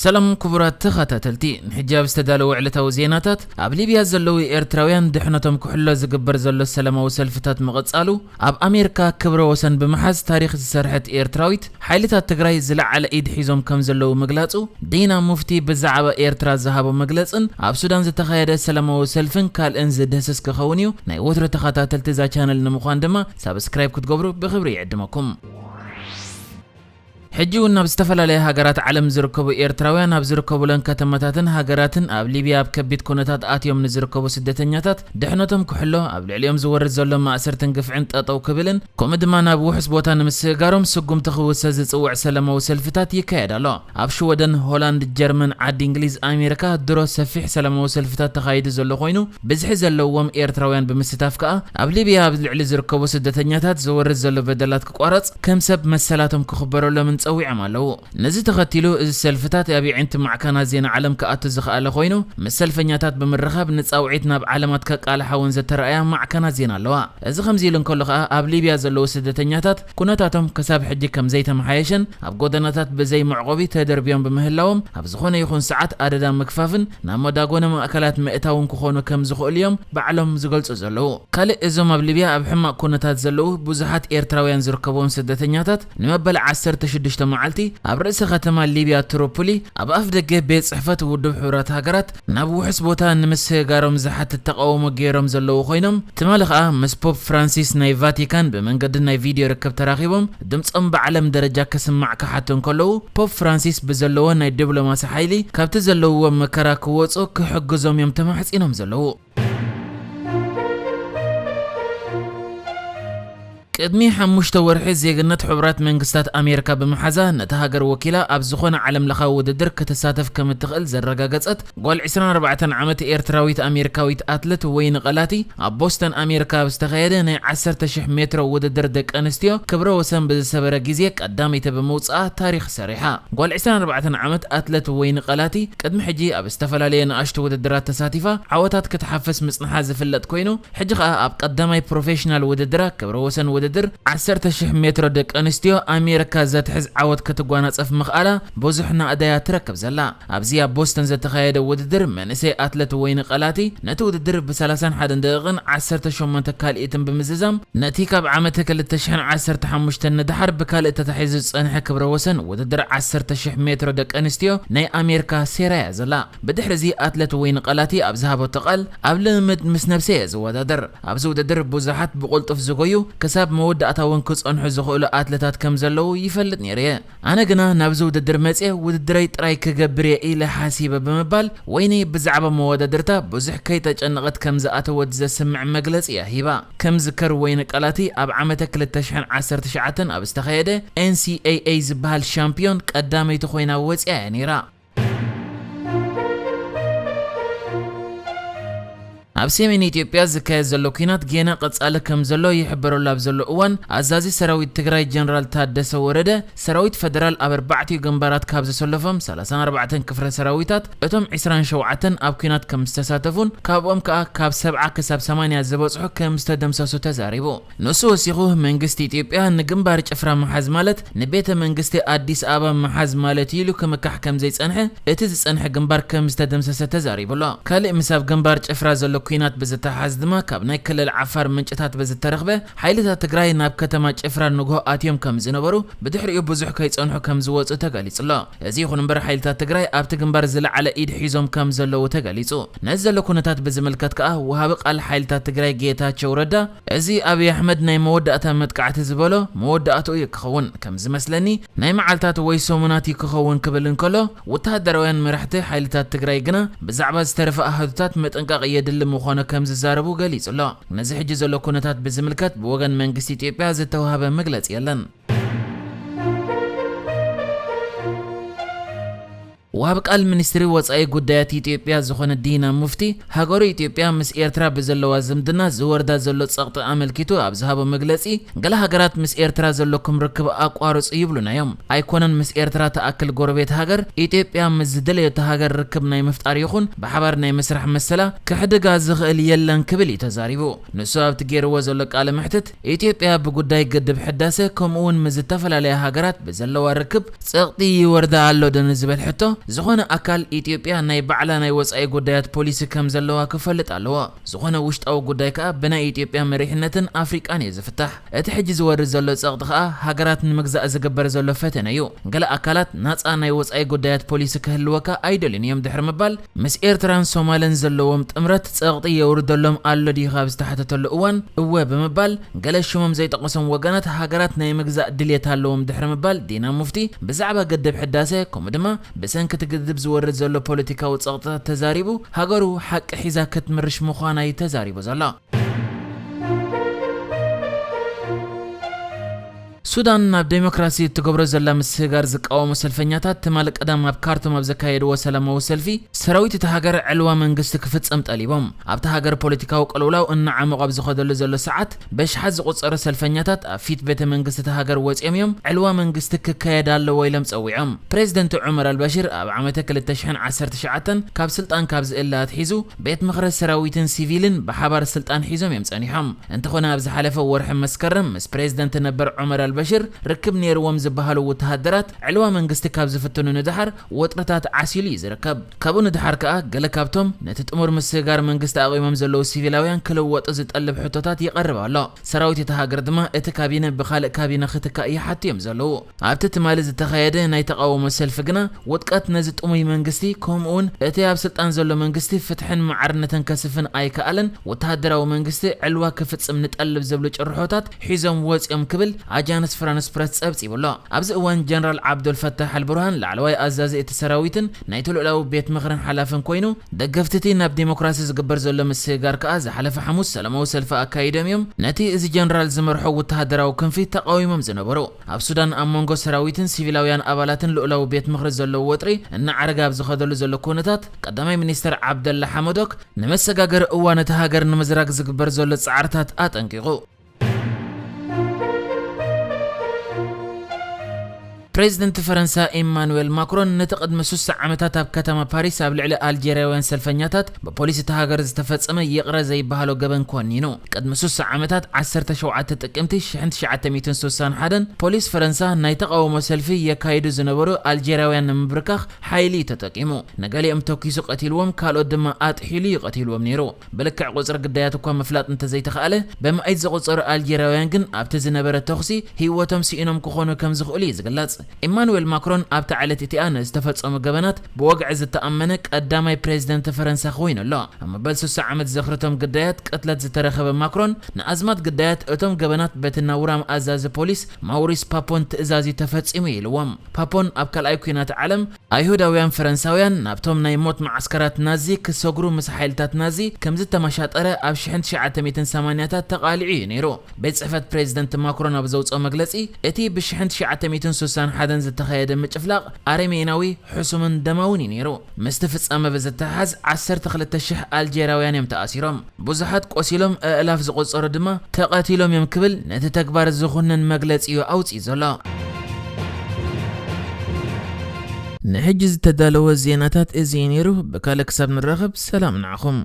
ሰላም ክቡራት ተኸታተልቲ፣ ንሕጂ ኣብ ዝተዳለወ ዕለታዊ ዜናታት፣ ኣብ ሊብያ ዘለዉ ኤርትራውያን ድሕነቶም ክሕሎ ዝግበር ዘሎ ሰላማዊ ሰልፍታት ምቕጻሉ፣ ኣብ ኣሜሪካ ክብረ ወሰን ብምሓዝ ታሪኽ ዝሰርሐት ኤርትራዊት፣ ሓይልታት ትግራይ ዝለዓለ ኢድ ሒዞም ከም ዘለዉ ምግላጹ፣ ዲና ሙፍቲ ብዛዕባ ኤርትራ ዝሃቦ መግለጽን ኣብ ሱዳን ዝተኻየደ ሰላማዊ ሰልፍን ካልእን ዝድህስስ ክኸውን እዩ። ናይ ወትሮ ተኸታተልቲ እዛ ቻነል ንምዃን ድማ ሳብስክራይብ ክትገብሩ ብኽብሪ ይዕድመኩም። ሕጂ እውን ናብ ዝተፈላለያ ሃገራት ዓለም ዝርከቡ ኤርትራውያን ኣብ ዝርከቡለን ከተማታትን ሃገራትን ኣብ ሊብያ ኣብ ከቢድ ኩነታት ኣትዮም ንዝርከቡ ስደተኛታት ድሕነቶም ክሕሎ፣ ኣብ ልዕሊኦም ዝወርድ ዘሎ ማእሰርትን ግፍዕን ጠጠው ክብልን ከምኡ ድማ ናብ ውሑስ ቦታ ንምስግጋሮም ስጉምቲ ክውሰድ ዝጽውዕ ሰላማዊ ሰልፍታት ይካየድ ኣሎ። ኣብ ሽወደን፣ ሆላንድ፣ ጀርመን፣ ዓዲ እንግሊዝ፣ ኣሜሪካ ድሮ ሰፊሕ ሰላማዊ ሰልፍታት ተኻይዱ ዘሎ ኮይኑ፣ ብዝሒ ዘለዎም ኤርትራውያን ብምስታፍ ከኣ ኣብ ሊብያ ኣብ ልዕሊ ዝርከቡ ስደተኛታት ዝወርድ ዘሎ በደላት ክቋረጽ፣ ከም ሰብ መሰላቶም ክኽበረሎምን ጸዊዖም ኣለዉ። ነዚ ተኸቲሉ፣ እዚ ሰልፍታት ኣብ የዒንቲ ማዕከናት ዜና ዓለም ክኣቱ ዝኸኣለ ኮይኑ፣ ምስ ሰልፈኛታት ብምርኻብ ንጻውዒት ናብ ዓለማት ከቃልሓ እውን ዘተረኣያ ማዕከናት ዜና ኣለዋ። እዚ ከምዚ ኢሉ እንከሎ ከኣ፣ ኣብ ሊብያ ዘለዉ ስደተኛታት ኩነታቶም ክሳብ ሕጂ ከም ዘይተመሓየሸን ኣብ ጎደናታት ብዘይ መዕቆቢ ተደርብዮም ብምህላዎም፣ ኣብ ዝኾነ ይኹን ሰዓት ኣደዳ ምግፋፍን ናብ መዳጎኒ ማእከላት ምእታውን ክኾኑ ከም ዝኽእሉ እዮም ባዕሎም ዝገልጹ ዘለዉ። ካልእ፣ እዞም ኣብ ሊብያ ኣብ ሕማቕ ኩነታት ዘለዉ ብዙሓት ኤርትራውያን ዝርከብዎም ስደተኛታት ንመበል ዓሰርተ ሽዱሽተ መዓልቲ ኣብ ርእሲ ከተማ ሊብያ ትሮፖሊ ኣብ ኣፍ ደገ ቤት ጽሕፈት ውድብ ሕቡራት ሃገራት ናብ ውሑስ ቦታ ንምስግጋሮም ዝሓትት ተቓውሞ ገይሮም ዘለዉ ኮይኖም፣ ትማሊ ከኣ ምስ ፖፕ ፍራንሲስ ናይ ቫቲካን ብመንገዲ ናይ ቪድዮ ርክብ ተራኺቦም ድምጾም ብዓለም ደረጃ ክስማዕ ክሓቱ እንከለዉ፣ ፖፕ ፍራንሲስ ብዘለዎ ናይ ዲፕሎማሲ ሓይሊ ካብቲ ዘለውዎ መከራ ክወጹ ክሕግዞም እዮም ተማሕጺኖም ዘለዉ። ቅድሚ ሓሙሽተ ወርሒ ዜግነት ሕቡራት መንግስታት ኣሜሪካ ብምሓዛ፣ ነታ ሃገር ወኪላ ኣብ ዝኾነ ዓለምለኻዊ ውድድር ክትሳተፍ ከም እትኽእል ዘረጋገጸት ጓል ዕስራን ኣርባዕተን ዓመት ኤርትራዊት ኣሜሪካዊት ኣትለት ወይኒ ቀላቲ፣ ኣብ ቦስተን ኣሜሪካ ኣብ ዝተኻየደ ናይ ዓሰርተ ሺሕ ሜትሮ ውድድር ደቂ ኣንስትዮ ክብረ ወሰን ብዝሰበረ ግዜ ቀዳመይቲ ብምውጽኣ ታሪኽ ሰሪሓ። ጓል ዕስራን ኣርባዕተን ዓመት ኣትለት ወይኒ ቀላቲ ቅድሚ ሕጂ ኣብ ዝተፈላለየ ንኣሽቱ ውድድራት ተሳቲፋ ዓወታት ክትሓፍስ ምጽንሓ ዝፍለጥ ኮይኑ፣ ሕጂ ኸኣ ኣብ ቀዳማይ ፕሮፌሽናል ውድድራ ክብረ ወሰን ውድድር ዓሰርተ ሺሕ ሜትሮ ደቂ ኣንስትዮ ኣሜሪካ ዘትሕዝ ዓወት ክትጓናጸፍ ምኽኣላ ብዙሕ ናእዳያ ትረክብ ዘላ። ኣብዚ ኣብ ቦስተን ዝተኻየደ ውድድር መንእሰይ ኣትለት ወይኒ ቀላቲ ነቲ ውድድር ብ ሰላሳን ሓደን ደቂቕን ዓሰርተ ሸሞንተ ካልኢትን ብምዝዛም ነቲ ካብ ዓመት ክልተ ሽሕን ዓሰርተ ሓሙሽተን ንደሓር ብካልእ ተታሒዙ ዝጸንሐ ክብረ ወሰን ውድድር ዓሰርተ ሺሕ ሜትሮ ደቂ ኣንስትዮ ናይ ኣሜሪካ ሴራያ ዘላ። ብድሕሪ እዚ ኣትለት ወይኒ ቀላቲ ኣብ ዝሃበቶ ቃል፣ ኣብ ልምምድ ምስ ነብሰይ እየ ዝወዳደር። ኣብዚ ውድድር ብዙሓት ብቕልጡፍ ዝጎዩ ክሳብ መወዳእታ እውን ክጸንሑ ዝኽእሉ ኣትለታት ከም ዘለዉ ይፈልጥ ነይረ እየ። ኣነ ግና ናብዚ ውድድር መጽየ ውድድረይ ጥራይ ክገብር እየ ኢለ ሓሲበ ብምባል ወይኒ ብዛዕባ መወዳድርታ ብዙሕ ከይተጨነቐት ከም ዝኣተወት ዘስምዕ መግለጺ እያ ሂባ። ከም ዝከር ወይኒ ቀላቲ ኣብ ዓመተ ክልተ ሽሕን ዓሰርተ ትሽዓተን ኣብ ዝተኻየደ ኤን ሲ ኤ ኤ ዝበሃል ሻምፒዮን ቀዳመይቲ ኮይና ወጺኣ እያ ነይራ። ኣብ ሰሜን ኢትዮጵያ ዝካየድ ዘሎ ኲናት ጌና ቀጻሊ ከም ዘሎ ይሕበረሉ ኣብ ዘሎ እዋን፣ ኣዛዚ ሰራዊት ትግራይ ጀነራል ታደሰ ወረደ፣ ሰራዊት ፈደራል ኣብ ኣርባዕቲኡ ግንባራት ካብ ዘሰለፎም ሰላሳን ኣርባዕተን ክፍለ ሰራዊታት፣ እቶም ዕስራን ሸውዓተን ኣብ ኲናት ከም ዝተሳተፉን ካብኦም ከኣ ካብ ሰብዓ ክሳብ ሰማንያ ዝበጽሑ ከም ዝተደምሰሱ ተዛሪቡ። ንሱ ወሲኹ፣ መንግስቲ ኢትዮጵያ ንግንባር ጭፍራ ምሓዝ ማለት ንቤተ መንግስቲ ኣዲስ ኣበባ ምሓዝ ማለት እዩ ኢሉ ክምካሕ ከም ዘይጸንሐ፣ እቲ ዝጸንሐ ግንባር ከም ዝተደምሰሰ ተዛሪቡ ኣሎ። ካልእ ምስ ኣብ ግንባር ጭፍራ ዘሎ ኲናት ብዝተሓሓዝ ድማ ካብ ናይ ክልል ዓፋር ምንጭታት ብዝተረኽበ፣ ሓይልታት ትግራይ ናብ ከተማ ጭፍራ ንግሆ ኣትዮም ከም ዝነበሩ፣ ብድሕሪኡ ብዙሕ ከይጸንሑ ከም ዝወጹ ተገሊጹ ኣሎ። እዚ ይኹን እምበር ሓይልታት ትግራይ ኣብቲ ግንባር ዝለዓለ ኢድ ሒዞም ከም ዘለዉ ተገሊጹ። ነዚ ዘሎ ኩነታት ብዝምልከት ከኣ ወሃቢ ቃል ሓይልታት ትግራይ ጌታቸው ረዳ፣ እዚ ኣብይ ኣሕመድ ናይ መወዳእታ መጥቃዕቲ ዝበሎ መወዳእትኡ እዩ ክኸውን። ከም ዝመስለኒ ናይ መዓልታት ወይ ሰሙናት እዩ ክኸውን ክብል እንከሎ፣ ወተሃደራውያን መራሕቲ ሓይልታት ትግራይ ግና ብዛዕባ ዝተረፈ ኣሃዱታት ምጥንቃቕ የድሊ ምዃኑ ከም ዝዛረቡ ገሊጹ ኣሎ። ነዚ ሕጂ ዘሎ ኩነታት ብዝምልከት ብወገን መንግስቲ ኢትዮጵያ ዝተዋህበ መግለጺ የለን። ወሃብ ቃል ሚኒስትሪ ወጻኢ ጉዳያት ኢትዮጵያ ዝኾነ ዲና ሙፍቲ፣ ሃገሩ ኢትዮጵያ ምስ ኤርትራ ብዘለዋ ዝምድና ዝወርዳ ዘሎ ጸቕጢ ኣመልኪቱ ኣብ ዝሃቦ መግለጺ፣ ገለ ሃገራት ምስ ኤርትራ ዘለኩም ርክብ ኣቋርጹ ይብሉና እዮም። ኣይኮነን ምስ ኤርትራ ትኣክል ጎረቤት ሃገር፣ ኢትዮጵያ ምስ ዝደለየቶ ሃገር ርክብ ናይ ምፍጣር ይኹን ብሓባር ናይ ምስራሕ መሰላ ክሕድጋ ዝኽእል የለን ክብል እዩ ተዛሪቡ። ንሱ ኣብቲ ገይርዎ ዘሎ ቃለ መሕትት፣ ኢትዮጵያ ብጉዳይ ግድብ ሕዳሰ ከምኡ እውን ምስ ዝተፈላለያ ሃገራት ብዘለዋ ርክብ ጸቕጢ ይወርዳ ኣሎ ዶ ንዝበል ሕቶ፣ ዝኾነ ኣካል ኢትዮጵያ ናይ ባዕላ ናይ ወጻኢ ጉዳያት ፖሊሲ ከም ዘለዋ ክፈልጥ ኣለዎ። ዝኾነ ውሽጣዊ ጉዳይ ከኣ ብናይ ኢትዮጵያ መሪሕነትን ኣፍሪቃን እዩ ዝፍታሕ። እቲ ሕጂ ዝወርድ ዘሎ ጸቕጢ ከኣ ሃገራት ንምግዛእ ዝግበር ዘሎ ፈተነ እዩ። ገለ ኣካላት ናጻ ናይ ወጻኢ ጉዳያት ፖሊሲ ክህልወካ ኣይደልዩን እዮም ድሕሪ ምባል፣ ምስ ኤርትራን ሶማልን ዘለዎም ጥምረት ጸቕጢ የውርደሎም ኣሎ ድዩ ካብ ዝተሓተተሉ እዋን፣ እወ ብምባል፣ ገለ ሽሞም ዘይጠቐሶም ወገናት ሃገራት ናይ ምግዛእ ድልየት ኣለዎም ድሕሪ ምባል፣ ዲና ሙፍቲ ብዛዕባ ግድብ ሕዳሰ ከምኡ ድማ ብሰንኪ እቲ ግድብ ዝወርድ ዘሎ ፖለቲካዊ ጸቕጥታት ተዛሪቡ፣ ሃገሩ ሓቂ ሒዛ ክትምርሽ ምዃና እዩ ተዛሪቡ ዘሎ። ሱዳን ናብ ዴሞክራሲ እትገብሮ ዘላ ምስግጋር ዝቃወሙ ሰልፈኛታት ትማሊ ቀዳም ኣብ ካርቱም ኣብ ዘካየድዎ ሰላማዊ ሰልፊ፣ ሰራዊት እታ ሃገር ዕልዋ መንግስቲ ክፍጸም ጠሊቦም። ኣብታ ሃገር ፖለቲካዊ ቅልውላው እናዓመቑ ኣብ ዝኸደሉ ዘሎ ሰዓት፣ በሽሓት ዝቑጸሩ ሰልፈኛታት ኣብ ፊት ቤተ መንግስቲ እታ ሃገር ወጺኦም እዮም፣ ዕልዋ መንግስቲ ክካየድ ኣለዎ ኢሎም ጸዊዖም። ፕሬዚደንት ዑመር ኣልበሽር ኣብ ዓመተ ክልተ ሽሕን ዓሰርተ ትሽዓተን ካብ ስልጣን ካብ ዝእለ ኣትሒዙ፣ ቤት ምኽሪ ሰራዊትን ሲቪልን ብሓባር ስልጣን ሒዞም እዮም ጸኒሖም። እንተኾነ፣ ኣብ ዝሓለፈ ወርሒ መስከረም ምስ ፕሬዚደንት ነበር ዑመር ኣልበሽር ርክብ ነይርዎም ዝበሃሉ ወተሃደራት፣ ዕልዋ መንግስቲ ካብ ዝፍትኑ ንደሓር፣ ወጥርታት ዓሲሉ እዩ ዝርከብ። ካብኡ ንደሓር ከኣ፣ ገለ ካብቶም ነቲ ጥሙር ምስግጋር መንግስቲ ኣቒሞም ዘለዉ ሲቪላውያን ክልወጡ ዝጠልብ ሕቶታት ይቐርብ ኣሎ። ሰራዊት እታ ሃገር ድማ፣ እቲ ካቢነ ብኻልእ ካቢነ ክትካእ ይሓቱ እዮም ዘለዉ። ኣብቲ ትማሊ ዝተኻየደ ናይ ተቓውሞ ሰልፊ ግና፣ ውድቀት ነዚ ጥሙይ መንግስቲ፣ ከምኡውን እቲ ኣብ ስልጣን ዘሎ መንግስቲ ፍትሕን ማዕርነትን ከስፍን ኣይከኣለን፣ ወተሃደራዊ መንግስቲ ዕልዋ ክፍጽም ንጠልብ ዝብሉ ጭርሖታት ሒዞም ወጺኦም ክብል ኣጃንስ ፍራንስ ፕረስ ጸብጺቡ ኣሎ። ኣብዚ እዋን ጀነራል ዓብዱል ፈታሕ ኣልቡርሃን ላዕለዋይ ኣዛዚ እቲ ሰራዊትን ናይቲ ልኡላዊ ቤት ምኽርን ሓላፍን ኮይኑ፣ ደገፍቲ እቲ ናብ ዴሞክራሲ ዝግበር ዘሎ ምስግጋር ከኣ ዝሓለፈ ሓሙስ ሰላማዊ ሰልፊ ኣካይዶም እዮም። ነቲ እዚ ጀነራል ዝመርሖ ወተሃደራዊ ክንፊ ተቓዊሞም ዝነበሩ። ኣብ ሱዳን ኣብ መንጎ ሰራዊትን ሲቪላውያን ኣባላትን ልኡላዊ ቤት ምኽሪ ዘለዎ ወጥሪ እናዓረገ ኣብ ዝኸደሉ ዘሎ ኩነታት፣ ቀዳማይ ሚኒስተር ዓብደላ ሓመዶክ ንመሰጋገሪ እዋን እታ ሃገር ንምዝራግ ዝግበር ዘሎ ጻዕርታት ኣጠንቂቑ። ፕሬዚደንት ፈረንሳ ኢማኑኤል ማክሮን ነቲ ቅድሚ ስሳ ዓመታት ኣብ ከተማ ፓሪስ ኣብ ልዕሊ ኣልጀርያውያን ሰልፈኛታት ብፖሊስ እታ ሃገር ዝተፈጸመ ይቕረ ዘይበሃሎ ገበን ኮኒኑ። ቅድሚ ስሳ ዓመታት ዓሰርተ ሸውዓተ ጥቅምቲ ሽሕን ትሽዓተ ሚእትን ስሳን ሓደን ፖሊስ ፈረንሳ ናይ ተቓውሞ ሰልፊ የካይዱ ዝነበሩ ኣልጀርያውያን ንምብርካኽ ሓይሊ እዩ ተጠቂሙ። ንገሊኦም ተኲሱ ቀቲልዎም፣ ካልኦት ድማ ኣጥሒሉ እዩ ቀቲልዎም ነይሩ። ብልክዕ ቁጽሪ ግዳያት እኳ ምፍላጥ እንተዘይተኻእለ፣ በመኣይት ዝቑጸሩ ኣልጀርያውያን ግን ኣብቲ ዝነበረ ተኹሲ ህይወቶም ስኢኖም ክኾኑ ከም ዝኽእሉ እዩ ዝግለጽ። ኢማኑኤል ማክሮን ኣብታ ዕለት እቲኣ ንዝተፈጸሙ ገበናት ብወግዒ ዝተኣመነ ቀዳማይ ፕሬዚደንት ፈረንሳ ኮይኑ ኣሎ። ኣብ መበል ስሳ ዓመት ዝኽርቶም ግዳያት ቅትለት ዝተረኸበ ማክሮን፣ ንኣዝማት ግዳያት እቶም ገበናት በቲ ናውራም ኣዛዚ ፖሊስ ማውሪስ ፓፖን ትእዛዝ እዩ ተፈጺሙ ኢልዎም። ፓፖን ኣብ ካልኣይ ኲናት ዓለም ኣይሁዳውያን ፈረንሳውያን ናብቶም ናይ ሞት መዓስከራት ናዚ ክሰግሩ ምስ ሓይልታት ናዚ ከም ዝተመሻጠረ ኣብ ሽሕን ትሽዓተ ሚእትን ሰማንያታት ተቓሊዑ እዩ ነይሩ። ቤት ጽሕፈት ፕሬዚደንት ማክሮን ኣብ ዘውጽኦ መግለጺ፣ እቲ ብሽሕን ትሽዓተ ሚእትን ስሳን ሓደን ዝተኻየደ ምጭፍላቕ ኣረሜናዊ፣ ሕሱምን ደማውን እዩ ነይሩ። ምስቲ ፍጻመ ብዝተሓሓዝ ዓሰርተ ክልተ ሽሕ ኣልጀርያውያን እዮም ተኣሲሮም። ብዙሓት ቆሲሎም፣ ኣእላፍ ዝቑጸሩ ድማ ተቐቲሎም እዮም ክብል ነቲ ተግባር ዝኹንን መግለጺ እዩ ኣውጺኡ ዘሎ። ንሕጂ ዝተዳለወ ዜናታት እዚ እዩ ነይሩ። ብካልእ ክሳብ ንራኸብ ሰላም ንዓኹም።